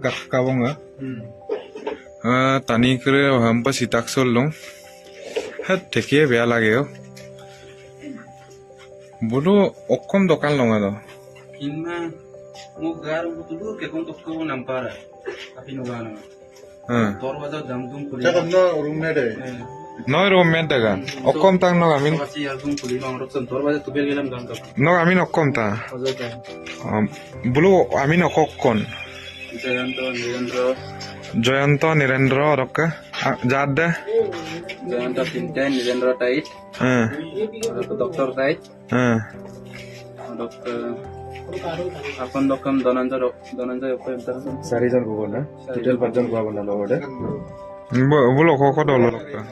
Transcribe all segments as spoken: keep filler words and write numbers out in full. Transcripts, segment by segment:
Kak-, kabonga. Hmm. Ah, tani kere hampa sitak sol long. Het, thekia bea lageo. Bulu okkom dokan longa do. Inma, mo gar butu dur ke kon tokko nampara. Api no gana. Hmm. Dorwaja jam dum kuli. Cakap no room mate. Hmm. Noi room mate daga. Okkom tang no gamin. Dorwaja tubel gelam gam tak. No gamin okkom ta. Ojo ta. Um, bulu amin okok kon. Jayanto, Nirendra. Jayanto, Nirendra, rokka. Ah, jadda. Jayanto Tinte, Nirendra Tait. Hmm. Rokka Doctor Tait. Hmm. Rokka Akon Dokam, Donanjo Rok, Donanjo Rokka. Sarijon gubo na? Total pachjon gubo na lo ode? Bo, bulu koko dolo lokka.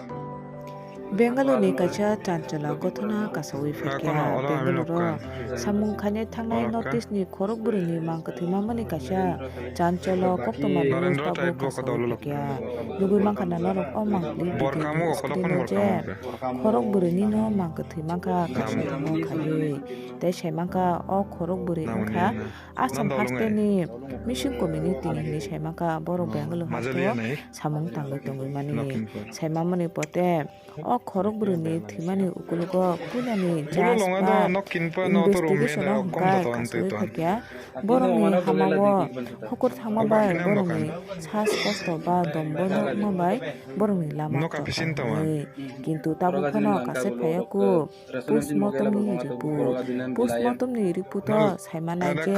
Bengaluru ni kaisa chancholo gothona kasawi phaikha. Bengaluru samung khainai thangnai North East ni khorok bwrwi ni mang kwthwi mamani kaisa chancholo koktwma news tabuk kasawi phaikha. Nugwi mankha na norok o mang clip video ni screen o je khorok bwrwi ni no mang kwthwi mankha kaisa tongma khaiwi. Tei sai mankha o khorok bwrwi wngkha Assam haste ni Mising community ni hinwi sai mankha borok Bengaluru haste o samung tangwi tongwi mani. Sai mamani pote o khorok bwrwi ni thwimani ukulugo puilani judge ba investigation o hwnkha kasawi phaikha borokni hama o hukur thangma bai borokni sas kosto ba dombo nokma bai borokni lama tongkha hinwi. Kintu tabuk phano kasawi phaiya kuk. Postmortem ni report. Postmortem ni report o sai manai je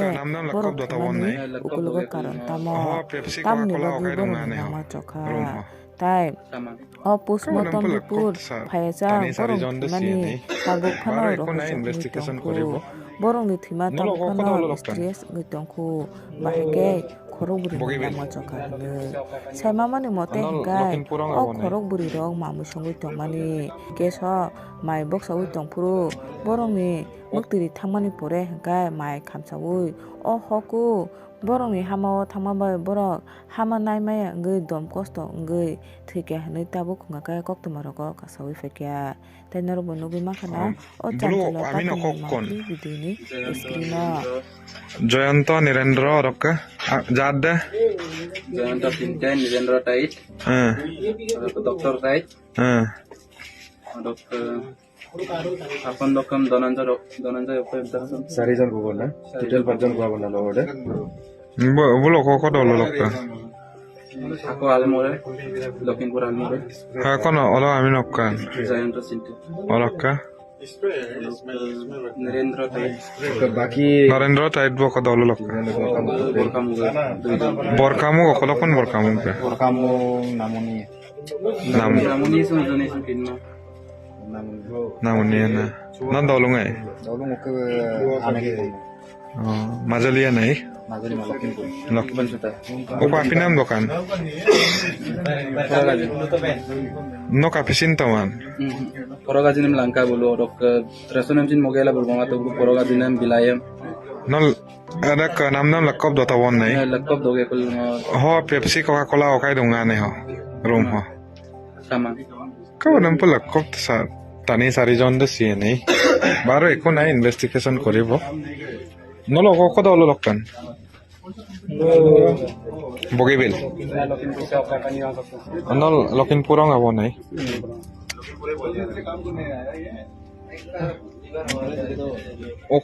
borok thwimani ukulugo karon tamo, tamoni bagwi borokni lama chokha. Tai o postmortem report phaiya jak borok thwimani tabuk phano rohorjagwi tongkhu. Borokni thwima tabuk phano mysterious wngwi tongkhu. Bahai khe khorok bwrwi ni lama chokha hinwi. Sai mamani mote hwnkhe o khorok bwrwi rok mamwi songwi tongmani. Keso mai boksawi tongphuru borokni mwktwiri thangmani pore hwnkhe mai khamsawi o hoku borokni hama o thangma bai borok hama naimaya wngwi dom kosto wngwi thwikha hinwi tabuk hwnkha khe koktwma rogo kasawi phaikha. Tei norokbo nugwi mankha na o chancholo patini mangpili video ni screen o. Jayanto Nirendra rokka jadda. Jayanto Tinte, Nirendra Tait. Hmm. Doctor Tait. Hmm. Doctor Akon Dokam Donanjo Rok, Donanjo Rok. Sarijon gubo na? Total pachjon gubo na lo ode? Bo, bulu koko dolo lokka. Ako Almore, Lakhimpur Almore. Ha, kono olo ami nokka. Jayanto Sinti. Olokka. Narendra Tait. Baki Narendra Tait bo kodo olo lokka. Borkamu. Borkamu ko kolokon Borkamu ke. Borkamu namoni. Nam. Namoni sung joni sung kinma. Namoni na. Na dolung ai. Dolung ke ane. Oh, Majalia nai? Majalia Lakhimpur. Lak-, Lakhimpur suta. Opa apinam dokan? Porogaji. No kapisin taman? Hmm. Porogaji nem langka bulu, dok, eh, resonem sin mogela bulu, mama tu porogaji nem bilayem. No, ada ke nam nam lakop dota won nai? Eh, lakop doge kul mo. Ho, Pepsi, Coca-Cola okai dong ane ho. Room ho. Sama. Kabo nang pala kok sa tani sari jon de siye nei. Baro ekko nai investigation koribo. Nolo ko kodo lo lokkan. Bogibel. Nol Lakhimpur ang abo nai. O